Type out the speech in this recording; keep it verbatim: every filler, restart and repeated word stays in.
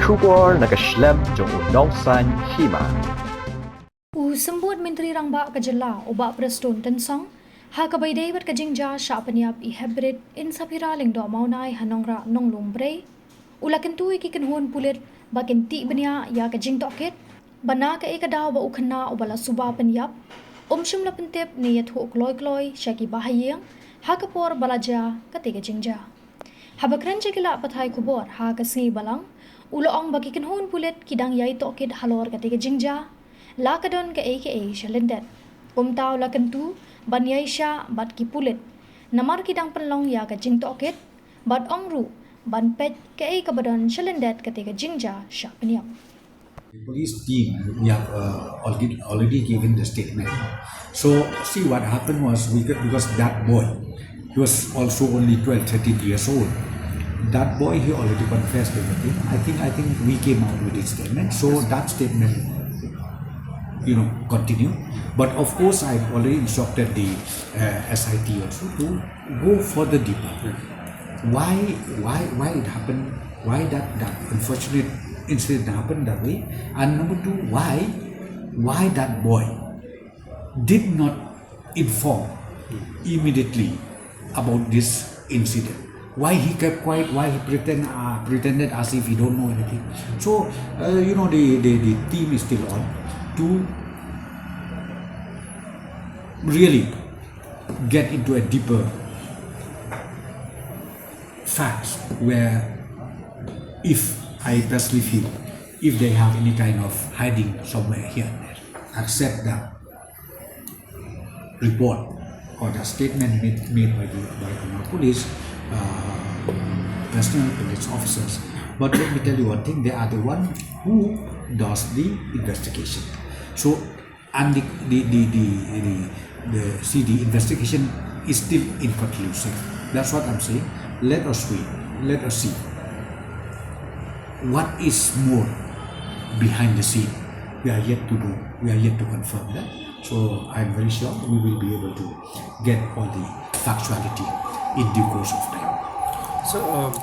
Khubor na ka shlem jong u Nongsaiñ Hima. U Symbud Myntri Rangbah ka jylla u Bah Prestone Tynsong ha kaba ïadei bad ka jingjia shah pynïap i hepbrit Insaphira Lyngdoh Mawnai ha Nongrah Nonglum Brei, u la kyntu ïa ki kynhun pulit ba kin tih bniah ïa ka jingtohkit, ba na kaei ka daw ba u khynnah uba la suba pynïap um shym la pyntip ne ïathuh kloi kloi sha ki bahaïing ha ka por ba la jia kata ka jingjia. Haba kren sha ki lad pathai khubor ha ka sngi Balang, u la ong ba ki kynhun pulit ki dang ïai tohkit halor kata ka jingjia, la ka don kaei kaei sha lyndet. Kumta u la kyntu ban ïaishah bad ki pulit namar ki dang pynlong ïa ka jingtohkit, bad ong ruh ban peit kaei kaba don sha lyndet kata ka jingjia shah pynïap. The police team, we have uh, already, already given the statement. So see, what happened was, we got, because that boy, he was also only twelve, thirteen years old. That boy, he already confessed everything. I think, I think we came out with this statement. So that statement, you know, continue. But of course, I've already instructed the uh, S I T also to go further deeper. Why, why, why it happened? Why that, that unfortunate incident happened that way? And number two, why, why that boy did not inform immediately about this incident? Why he kept quiet? Why he pretend, uh, pretended as if he don't know anything? So, uh, you know, the, the, the team is still on to really get into a deeper facts where, if I personally feel, if they have any kind of hiding somewhere here and there, accept that report or the statement made, made by the by our police uh, personnel, police officers. But let me tell you one thing: they are the one who does the investigation. So and the the the the, the, the see, the investigation is still inconclusive. That's what I'm saying. Let us wait. Let us see what is more behind the scene. We are yet to do. We are yet to confirm that. So I'm very sure we will be able to get all the factuality in due course of time. So, um,